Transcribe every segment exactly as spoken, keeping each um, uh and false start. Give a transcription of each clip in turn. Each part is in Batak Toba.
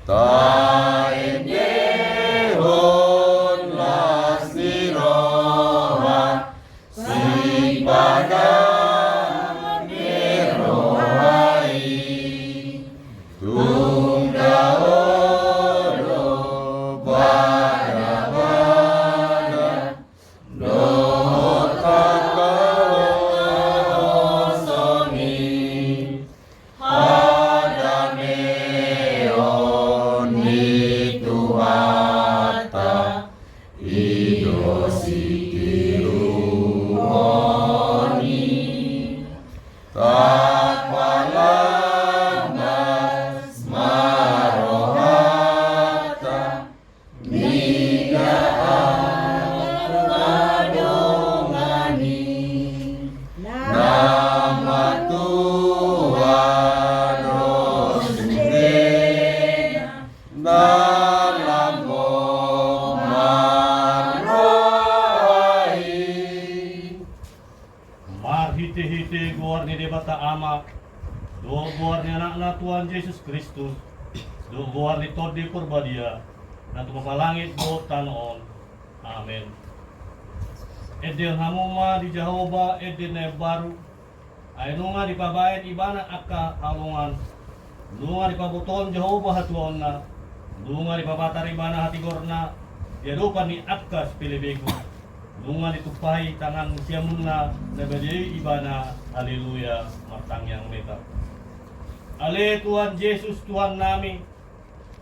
Taendehon las ni roha, sipadan ni roha i, tung dao do bada-bada dohot hangkaholongan i. Hadameon ni Tuhanta, i do sitiruon ni. Tapalambas ma rohanta, mida angka dongan i. Na matua do sundena, na lambok ma roha i. Marhitehite goar ni Debata Ama, dohot goar ni Anakna Tuhan Jesus Kristus, dohot goar ni Tondi Porbadia, na tumompa langit dohot tano on. Amen. Endehon hamu ma di Jahowa ende na imbaru, ai nunga dipabaen Ibana angka haholongan. Nunga dipabotohon Jahowa hatuaonna, nunga dipapatar Ibana hatigorna di adopan ni angka sipelebegu. Nunga ditumpahi tangan siamunna na badia i Ibana. Haleluya. Martangiang ma hita. Ale Tuhan Jesus, Tuhannami,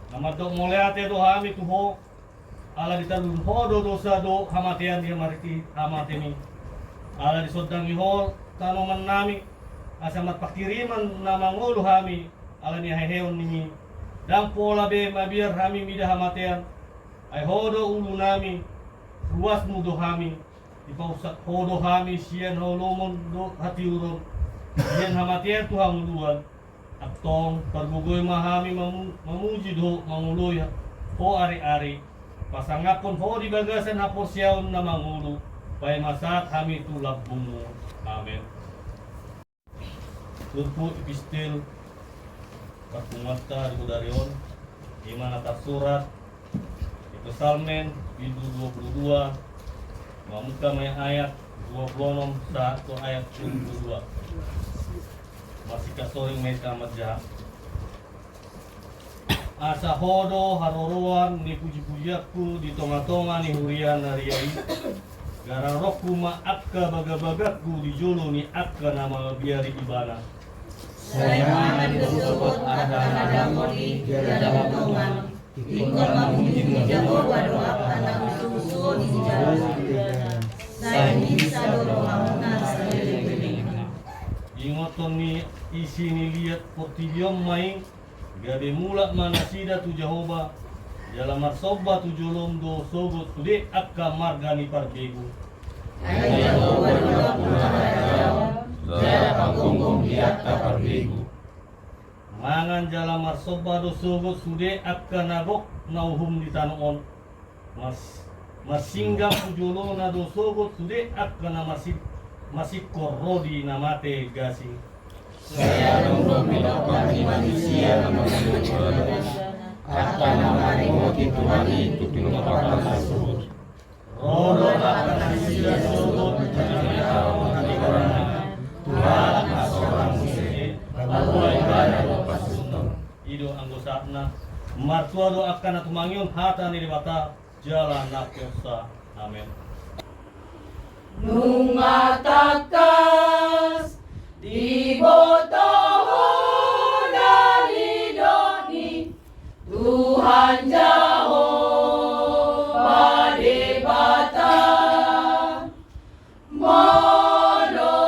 na mandok mauliate do hami tu Ho, ala ditalun Ho do dosa dohot hamatean di marhite hamatemi. Ala disondangi Ho tanomannami, asa marpanghirimon na mangolu hami ala ni haheheonnami. Ndang pola be mabiar hami mida hamatean, ai Ho do ulunami, ruasmu do hami. Dipaunsak Ho do hami sian haholomon dohot hatiuron, sian hamatean tu hangoluan. Antong pargogoi ma hami mamu-, mamuji dohot mangoloi Ho ariari, pasangaphon Ho di bagasan haporseaon na mangolu, paima sahat hami tu lambungmu. Amen. Turpuk epistel parpunguanta di bodari on, i ma na tarsurat di Psalmen bindu dua puluh dua, mamungka ma i ayat dua puluh onom sahat tu ayat dua puluh dua. Marsikasoring ma hita manjaha. Asa Ho do haroroan ni pujipujianku di tongatonga ni huria na ria i. Gararongku ma angka bagabagangku di jolo ni angka na mabiari Ibana. Sai mangan do sogot angka na dangol i di hadapan dongan. Ingkon mamuji Jahowa do angka na husuhusuhon di jalan. Sai minsar do rohamuna saleleng ni lelengna. Ingoton ni isi ni liat portibi on ma i, gabe mulak ma nasida tu Jahowa, jala marsomba tu jolom do sogot sude angka marga ni parbegu. Ai Jahowa do na pinahan, jala panggonggom di angka parbegu. Mangan jala marsomba do sogot sude angka na gok na uhum di tano on. Mars-, marsinggang tu jolona do sogot sude angka na marsi-, marsingkor ro di na mate gasing. Sai adong do pinompar ni manusia na mangolu, angka na maringoti Tuhan i tu pinompar na sogot. Ro do angka na sisila sogot manjalo hatigoranna, tu halak na sorang muse, paboa Ibana do pasuhuton. I do anggo sahatna. Martua do angka na tumangihon hata ni Debata jala na porsea. Amen. Nunga tangkas diboto ho na nidok ni Tuhan Jahowa Debata, molo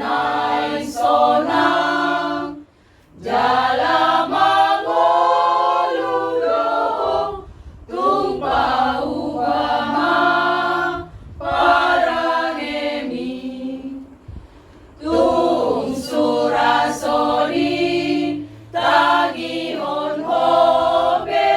naeng sonang jala mangolu do ho, tung paubah ma parangemi. Tung sura so ditangihon ho be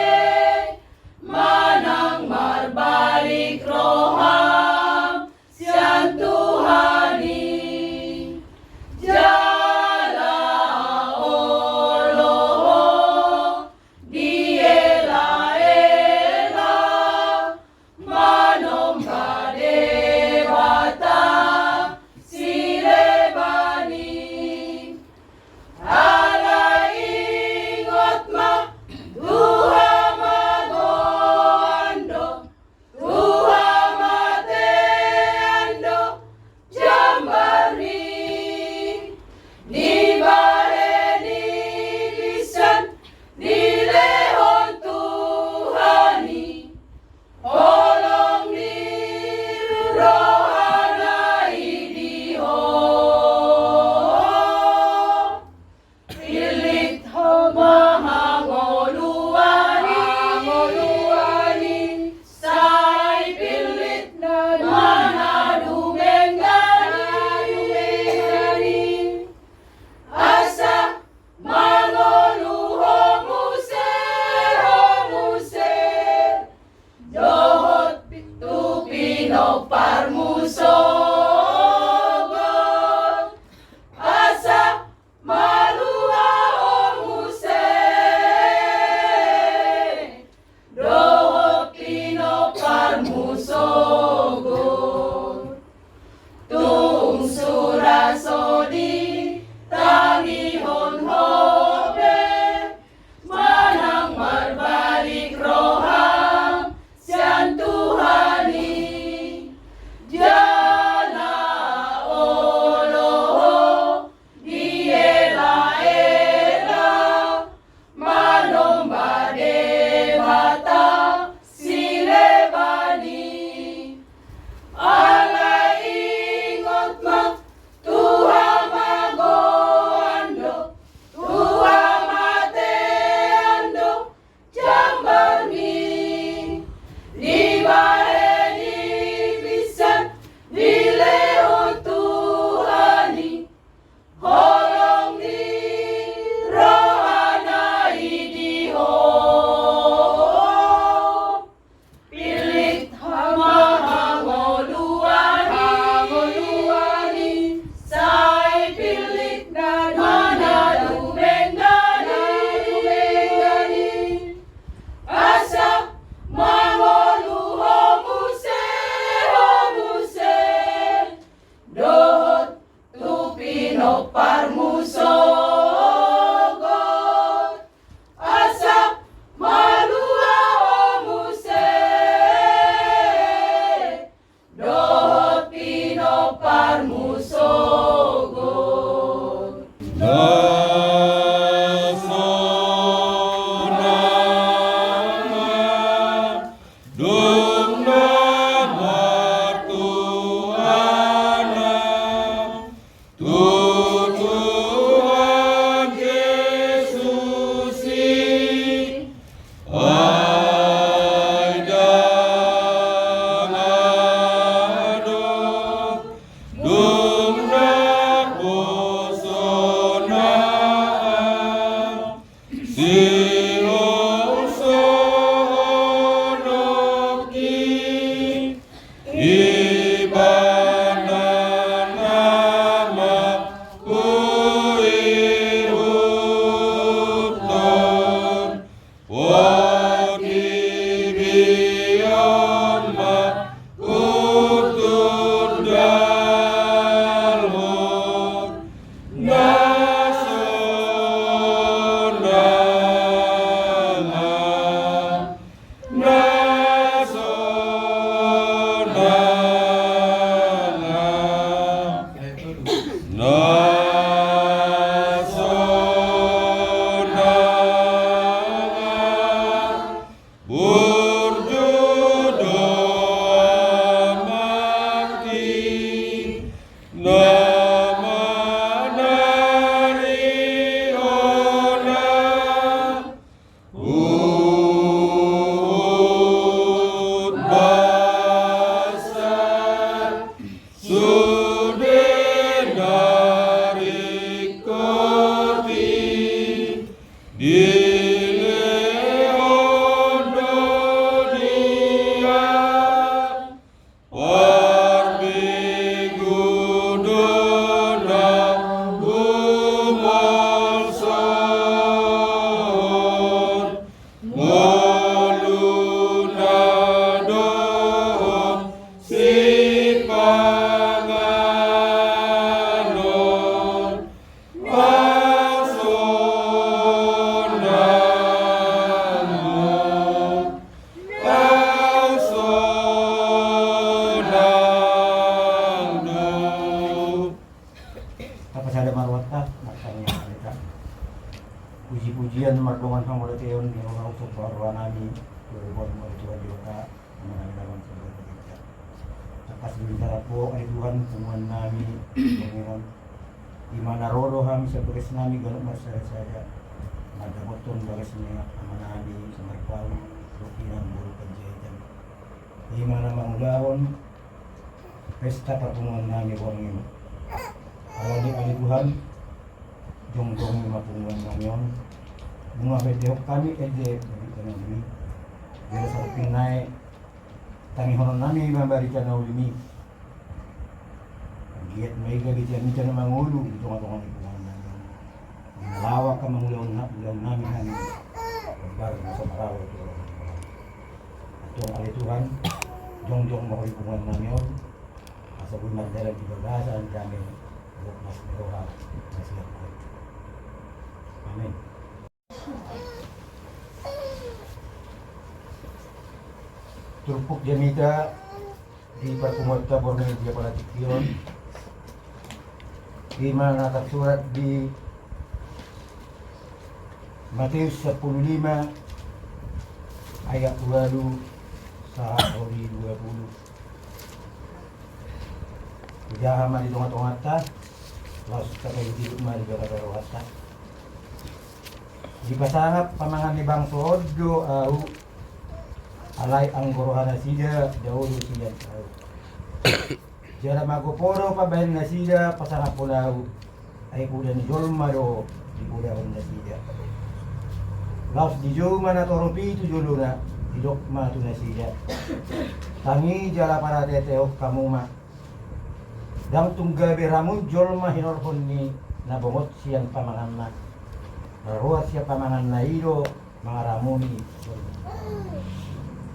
Portibi on ma hutundalhon na so ndang, na so ndang, na so ndang. Burju do amangki na manarihon na huhut basa, sude na ringkot i dilehon do di au. Parminggu do na humolsohon, ngolu na dohot sipanganon. Aso ndang do, aso ndang do. Tapasada ma rohanta, martangiang ma hita. Puji-pujian mardongan hamuliateon di roha, usung roha nami, tu roha ni Tuhan Debata. Tangkas do hita rap, ale Tuhan, punguan nami, punguan. Di mana ro do hami sian bagas nami ganup marsada-sada, mandapothon bagas ni ama nami, Samarpaung, dohot inang boru Panjaitan. Di mana mangulahon pesta parpunguan nami borngin. Alani, ale Tuhan, jongjong ma punguan nami on. Nunga huetehon hami ende barita na uli i. Jala sarumping nai tangihonon nami ma barita na uli i. Anggiat ma i gabe jamita na mangolu di tonga-tonga ni punguan nami on. Di na laho angka mangulahon na, ulaon nami hami. Hombar na so marawa tu roha. Antong ale Tuhan, jongjong ma Ho di punguan nami on. Asa boi mardalan di bagasan dame, dohot las ni roha, na sian Ho. Amin. Turpuk jamita di parpunguanta borngin di apala tingki on, di mana tarsurat di Mateus sampulu lima ayat ualu sahat ro di dua pulu. Hujaha ma di tonga-tonganta, laos tapaihut-ihut ma di bagasan rohanta. Dipasangap pamangan ni bangso on do ahu, alai anggo rohanasida dao do sian ahu. Jala magopo do pambahen nasida pasangaphon ahu, ai poda ni jolma do dipodahon nasida. Laos dijou ma natorop i tu jolona, didok ma tu nasida: Tangi jala parateatehon hamu ma. Ndang tung gabe ramun jolma hinorhon ni na bongot sian pamanganna. Na ruar sian pamanganna i do mangaramuni.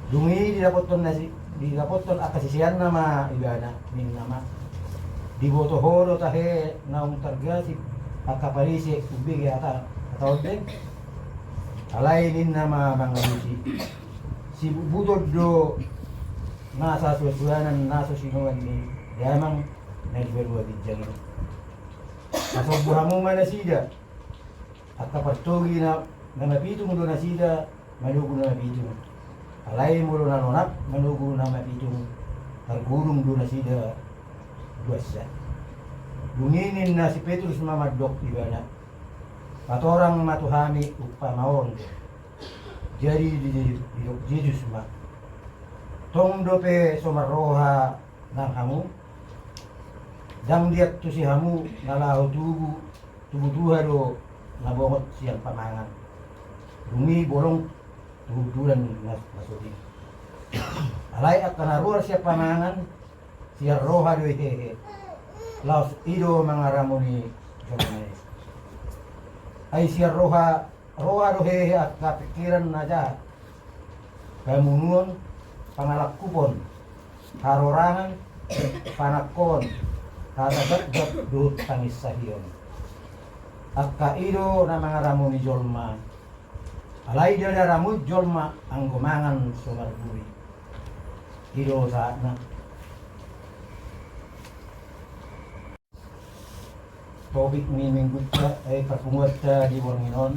Dung i didapothon nasi, didapothon angka siseanna ma ibana, ninna ma: Diboto ho do tahe naung targasip angka Parise umbege hata, hata on be? Alai ninna ma mangalusi: Sibutbuton do nasa suansuanan na so sinuan ni damang na di banua ginjang i. Pasombu hamu ma nasida. Angka partogi na, na mapitung do nasida manogu na mapitung. Alai molo na lonap manogu na mapitung, targulung do nasida duansa. Dung i ninna si Petrus ma mandok ibana: Patorang ma tu hami umpama on do. Jadi di, di, didok Jesus ma: Tong dope so marroha nang hamu? Ndang diantusi hamu na laho tubu, tubu tuha do na bongot sian pamangan. Dung i bolong tu hundulan na, na sotik. Alai angka na ruar sian pamangan, sian roha do i hehe. Laos i do mangaramuni jolma i. Ai sian roha Roha do hehe angka pingkiran na jahat, pamunuon, pangalangkupon, harorangan, panangkoon, hata gatgat dohot panginsahion. Angka i do na mangaramuni jolma. Alai ndada ramuni jolma anggo mangan so marburi. I do sahatna. Topik ni minggunta, eh, parpunguanta di borngin on,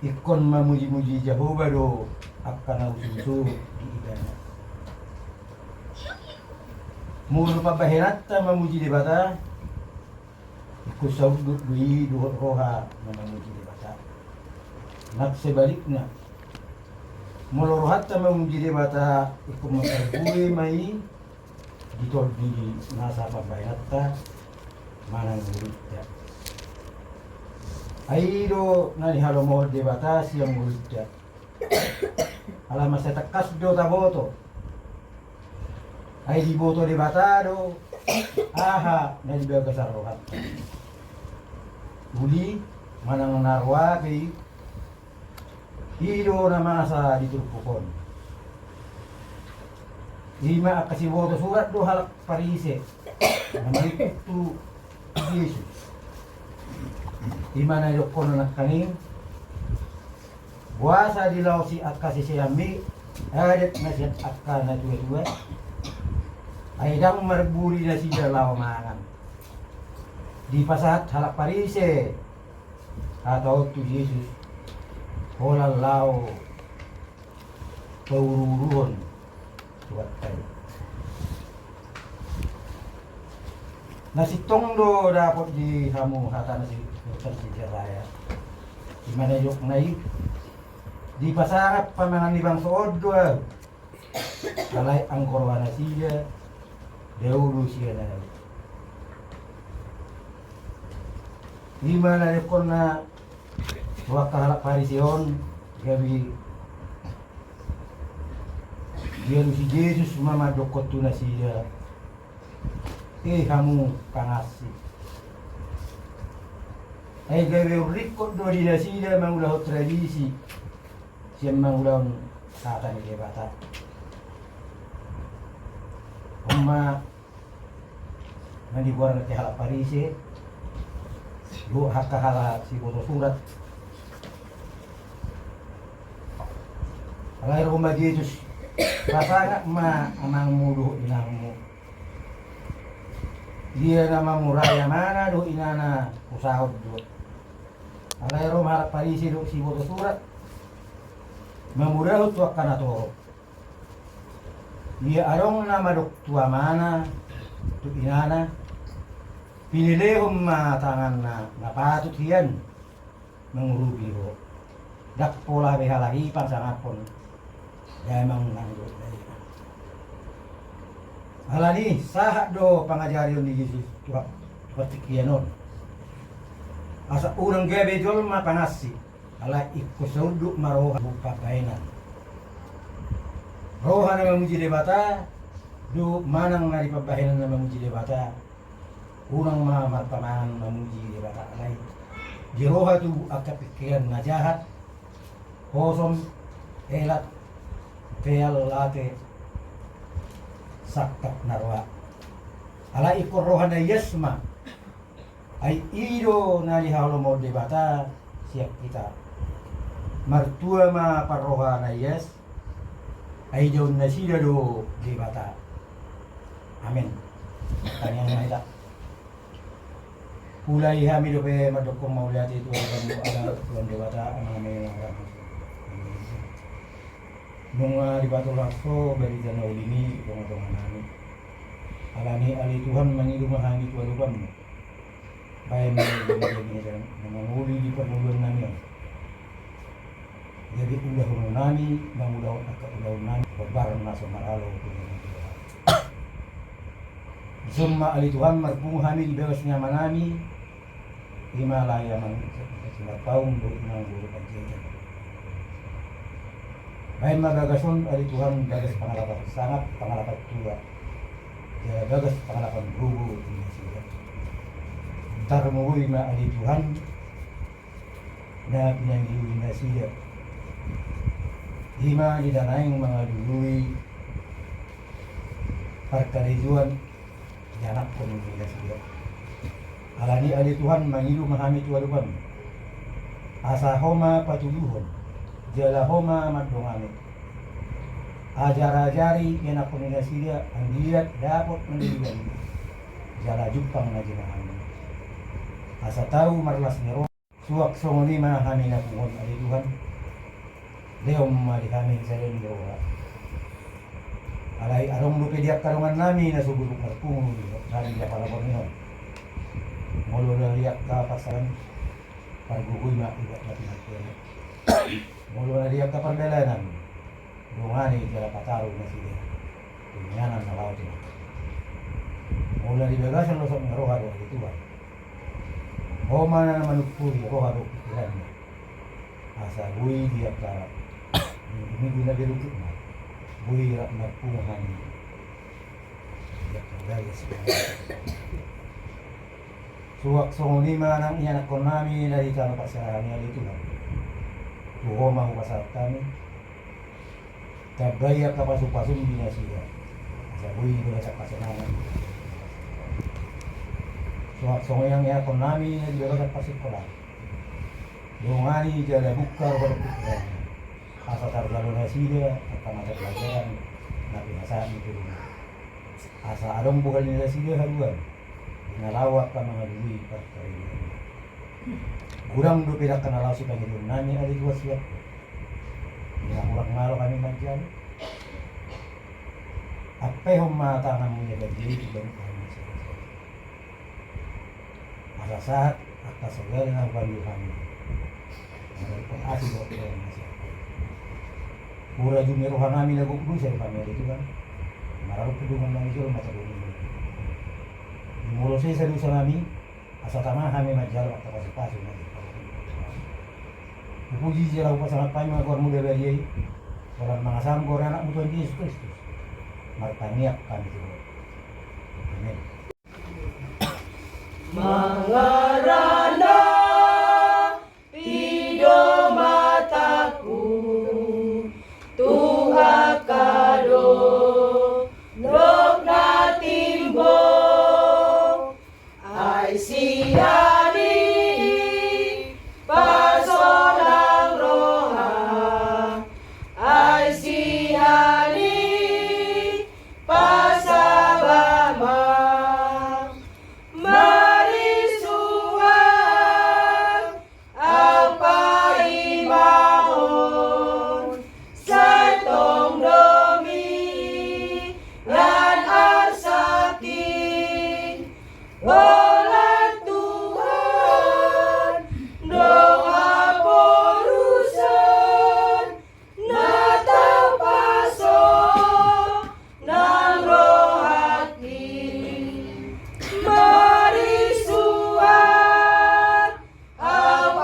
ingkon mamujimuji Jahowa do angka na husuhusu di ibana. Molo pambahenanta mamuji Debata, ingkon saunduk do i dohot roha na mamuji Debata. Nang sebalikna, molo rohanta mamuji Debata, ingkon mambue ma i di tondi nasa pambahenanta manang ngolunta. Ai i do na nihalomohon Debata sian ngolunta. Ala mansai tangkas do taboto. Ai diboto Debata do aha na di bagasan rohanta. Uli manang na roa pe i, i do na masa di turpuk on. I ma angka siboto surat do halak Parise na mangihut tu Jesus. I ma na nidokkon nangkaning, boasa dilaosi angka siseanmi adat na sian angka na tuatua, ai ndang marburi nasida laho mangan. Dipasahat halak Parise hata on tu Jesus, holan laho pauruuruhon Tuhanta i. Na sintong do dapot di hamu hata na si, si Jesaya. I ma na nidokna i, dipasangap pamangan ni bangso on do ahu. Alai anggo roha nasida, dao do sian ahu. I ma na nidokkonna tu angka halak Parise on, gabe dialusi Jesus ma mandokkon tu nasida, e hamu pangansi. Ai gabe urringkot do di nasida mangulahon tradisi sian mangulahon hata ni Debata. On ma na niboan ni halak Parise dohot angka halak siboto surat. Alai ro ma Jesus, pasangap ma amangmu dohot inangmu. Dia na mamurai amana dohot inana husahot do. Alai ro ma halak Parise dohot siboto surat mamurahon tu angka na torop. Ia adong na mandok tu amana, tu inana, pinilehon ma tanganna na patut hian mangurupi ho. Ndang pola be halak i pasangaphon damang nang dohot dainang. Alani sahat do pangajarion ni Jesus tu ha-, tu partingkian on. Asa unang gabe jolma pangansi. Alai ingkon saunduk ma roha dohot pambahenan. Roha na mamuji Debata dohot manang na di pambahenan na mamuji Debata. Unang ma marpamangan mamuji Debata alai di roha tubu angka pingkiran na jahat, hosom, elat, peal, late, sangkap na roa. Alai ingkon roha na ias ma. Ai i do na nihalomohon Debata sian hita. Martua ma parroha na ias, ai daon nasida do Debata. Amen. Tangiang ma hita. Huulahon hami dope mandokkon mauliate tu Amanta Tuhan Debata, Amanami na marhasoluan. Nunga dipatolhas Ho barita na uli i di tongatonganami. Alani i ale Tuhan, mangido ma hami tu adopanMu. Bahen ma hami na mangoli di parngoluannami on. Gabe ulahononnami mangulahon angka ulaonnami hombar na so maralo tu Ho. Dison ma ale Tuhan marpungu hami di bagas ni amanami, i ma lae Amang Simarpaung dohot Inang Boru Panjaitan. Bahen ma bagas on ale Tuhan bagas pangalapan sangap, pangalapan tua, jala bagas pangalapan gogo di nasida. Tarmogoi ma ale Tuhan na pinangiluinasida. I ma di na naeng mangalului parkarejoan ianakkon ni nasida. Alani i ale Tuhan, mangido ma hami tu adopanMu, asa Ho ma patuduhon jala Ho ma mandongani, ajarajari ianakkon ni nasida anggiat dapot mandigan jala jumpang na jinahan, asa tau marlas ni roha. Suang songon i ma hami na pungu on ale Tuhan, lehon ma di hami sada ni roha. Alai adong dope di angka dongannami na so buruk marpungu, hami di angka laporan on. Molo na di angka pasaran, pargogoi ma ibat na pinantian. Molo na di angka pardalanan, dongani jala pataru nasida tu inganan na laho tu. Molo na di bagasan losok ni roha do ale Tuhan, Ho ma na manumpui roha dohot pikiranna, asa boi di angka minggu-minggu na berikutna boi rap marpungu hami di angka daya. Suang songon i ma nang ianakkonnami na di tano parserahan i ale Tuhan, tu Ho ma hupasahat hami. Tambai angka pasu-pasum di nasida, asa boi di bagasan hasonangan. Suang songon i nang ianakkonnami na di bagasan parsikolaan, dongani jala bungka roha dohot pikiranna, asa tarjalo nasida angka mata pelajaran na pinasahat ni guruna, asa adong bohal ni nasida haduan di na laho angka mangalului parkarejoan. Godang dope angka na laho sipangidoannami ale Tuhan sian Ho. Di na hurang malo hami manjalo, ampe Ho ma tanganMu na badia i tu ganup hami na sada-sada, asa sahat angka sagala na hupangido hami. Mangalangka asi dohot Ho na sada-sada. Hurajumi rohanami na gok dosa do hami ale Tuhan, mararuppi dongannami jolma tadong i. Jumolo sesa dosanami, asa tama hami manjalo angka pasu-pasu na di. Hupuji jala hupasangap hami ma goarMu na badia i, holan mangasahon goar ni AnakMu Tuhan Jesus Kristus, martangiang hami tu Ho. Amen. Mangarana pido matangku tu angka dolok na timbo, ai sian i pasonang roha, ai sian i pasaba ma. Marisuang au paimahon, sai tong do mian arsak i. Holan Tuhan do haporusan na tapasonang rohangki. Marisuang au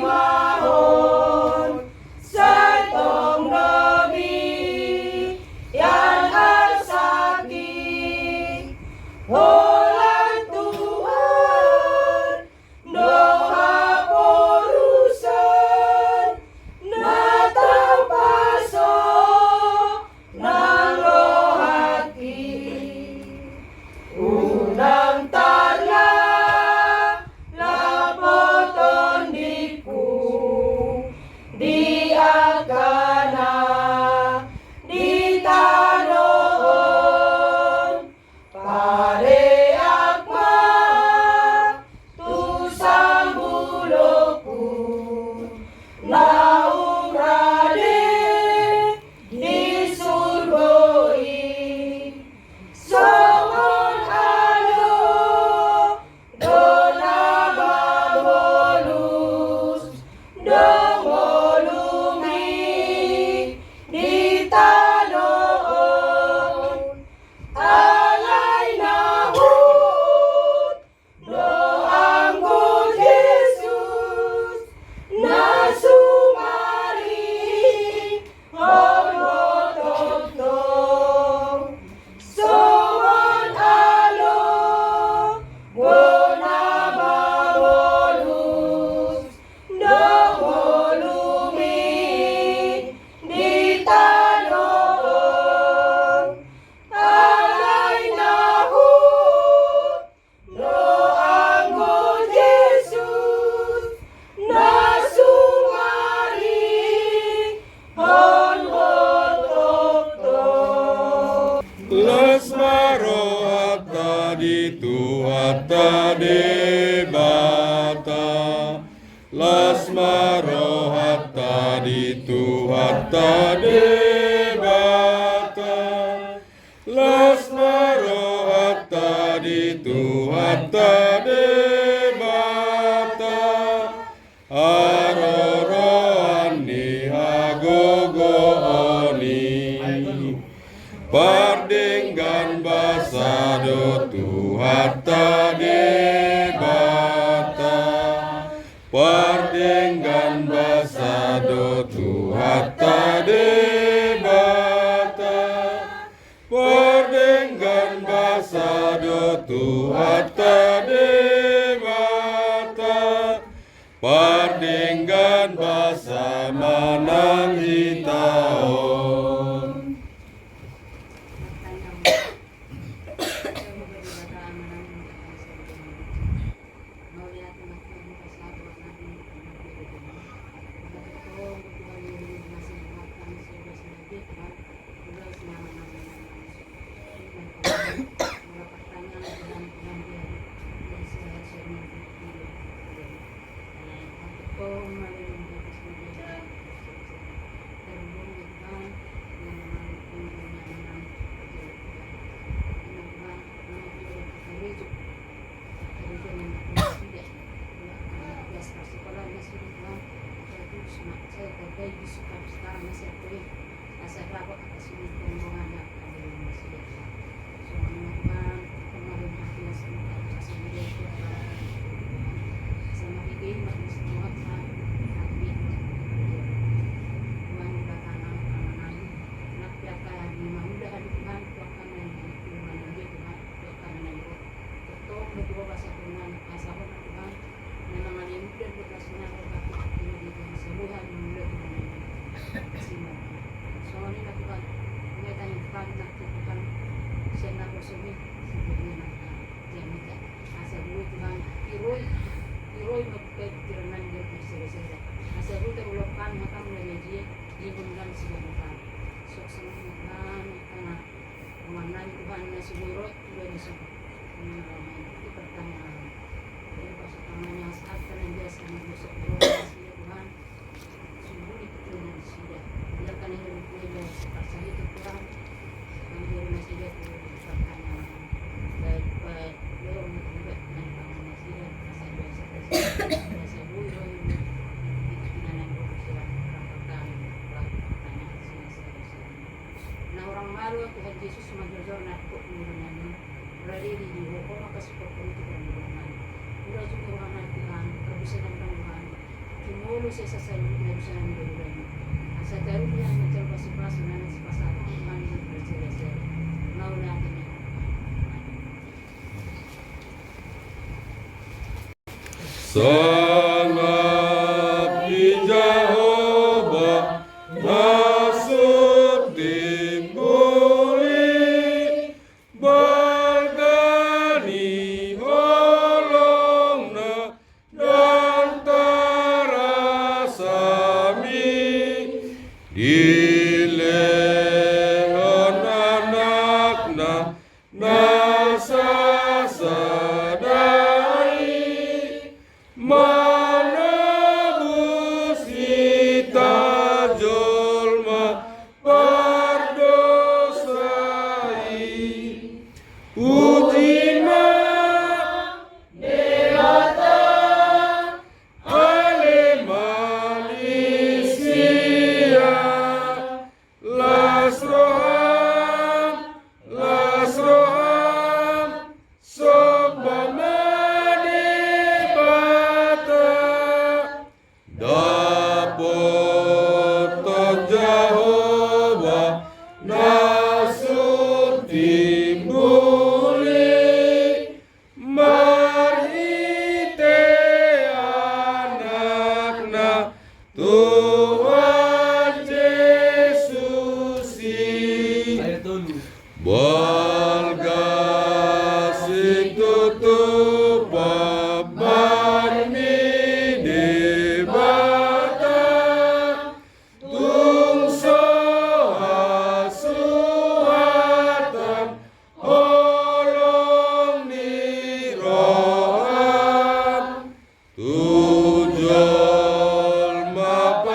paimahon, sai tong do mian arsak i. Holan Tuhan do haporusan na tapasonang rohangki. Unang tarlalapo tondingku di angka na di tano on. Padeak ma tu sambulokku naung rade di surgo i. Songon alo do na mangolus, do ngolu Tuhanta Debata. Las ma rohanta di Tuhanta Debata. Las ma rohanta di Tuhanta Debata. Haroroan ni hagogoon i. Pardenggan basa do Tuhanta Debata. Pardenggan basa do Tuhanta Debata. Pardenggan basa do Tuhanta Debata. Pardenggan basa manang hita on. Asa dapot hasilon rohana. Songon i ma Tuhan, pambahen hati na sumurut, asa mangibei Tuhan, asa mangibei ma di sumurut, Tuhan. Amin. Tuhan, Debata na manang, nang pe angka na mangula hami Tuhan, tu angka na di rumah na dia Tuhan, tu angka na di rumah. Tongtong ma Tuhan, asa Tuhan, asa Tuhan, Tuhan. Memang ada yang muda berkelas menang, tapi dia di dalam semua hal yang muda Tuhan. Semua. Soalnya Tuhan, mengenai Tuhan, nak Tuhan, saya nak kosong ni, sebenarnya nak Tuhan. Jangan minta. Asa dulu Tuhan, tiroi, tiroi mengkait kiranan dia berseri-seri. Asa dulu terulangkan, maka menjadi dia, dia menang segala Tuhan. Sok semua Tuhan, karena Rohana Tuhan na sumurut, Tuhan na sumurut. Ini pertanyaan. Jadi, pas pertanyaan saat kan yang biasa, yang besok, Tuhan, sumurut itu dengan sida. Dia kan yang lebih mulia, pas saya itu Tuhan, yang dia masih dia tuh pertanyaan. Baik, baik, dia orang itu juga, yang pertanyaan sida, pas saya biasa, pas saya, biasa, Tuhan, itu dengan yang berkesilan, pertanyaan, pertanyaan, sida, sida, sida. Na hurang malo Tuhan Jesus manjojor na ingkon murunami. Rade di ho ma kasukokon Tuhan di rohanami. Ura jung rohanami Tuhan, perbusanan bang Tuhan. Tumolo sesa saluhutna dosanami di rohanami. Asa taruh Tuhan manjalo pasu-pasu na nang sipasatang Tuhan di percaya-caya. Mauliate ma. Sangap di Jahowa na so timbul i, balga ni holongna ndang tarasa hami, dilehon anakna na sasada i, manobus hita jolma pardosa i. Puji ma Debata, ale ma di sia.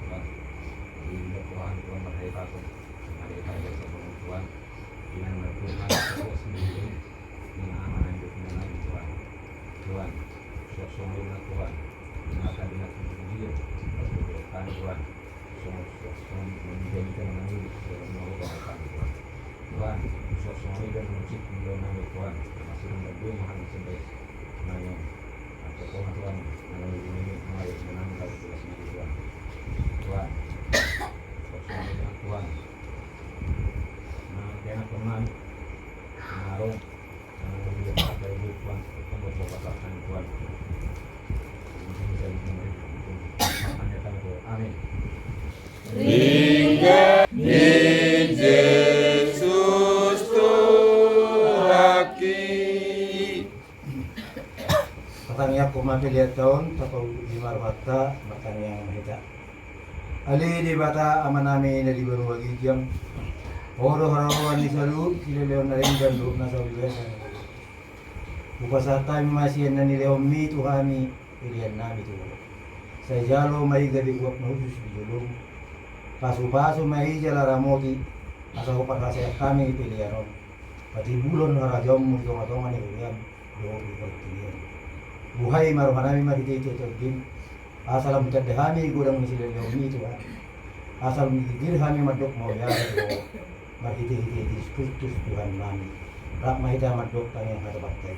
Tuhan. Jadi, di Tuhan, Tuhan, marhite Tuhan. Marhite Tuhan, Tuhan. Di mana Tuhan, Tuhan sendiri. Di mana Tuhan, Tuhan. Tuhan, suasana Tuhan. Maka dia Tuhan, Tuhan. Tuhan, Tuhan. Amin. Ringgas ni Jesus Tuhanki. Patangiangkon ma pelean ta on, tapauduti ma rohanta, martangiang ma hita. Ale Debata Amanami na di banua ginjang, Ho do haroroan ni saluhut silehon na denggan dohot na saur matua. Hupasahat hami ma sian na nilehonMi tu hami pelean nami tu Ho. Sai jalo ma i gabe uap na hushus di jolom. Pasupasu ma i jala ramoti, asa huparhaseang hami pelean on. Patimbulhon harajaonMu di tongatonga ni huriaM dohot di partingkian. Buhai ma rohanami marhitehite TondiM. Asa lam hutanda hami godang ni silehonMi Tuhan. Asa lam girgir hami mandok mauliate tu Ho. Marhitehite Jesus Kristus Tuhannami. Rap ma hita mandok tangiang hata partai.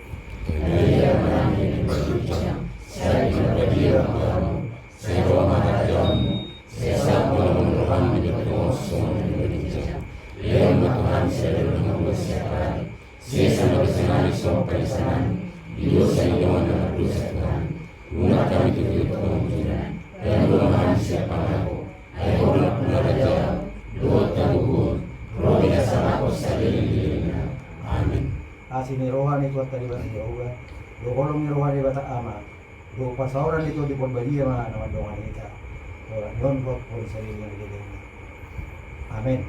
Sai ro ma harajaonMu, sai saut ma rohaM di tonga songon na di banua ginjang. Lehon ma Tuhan sadari on hangoluan siapari. Sesa ma dosanami songon panesanami di dosa ni dongan na mardosa Tuhan. Unang hami tutu tu pangunjunan, jalo ma hami sian pangago. Ai Ho do nampuna harajaon dohot hagogoon, ro di hasangapon saleleng ni lelengna. Amin. Asi ni roha ni Tuhanta Debata Jahowa, dohot holong ni roha ni Debata Ama, dohot parsaoran ni Tondi Porbadia ma na mandongani hita. Holan ni on dohot saleleng ni lelengna. Amin.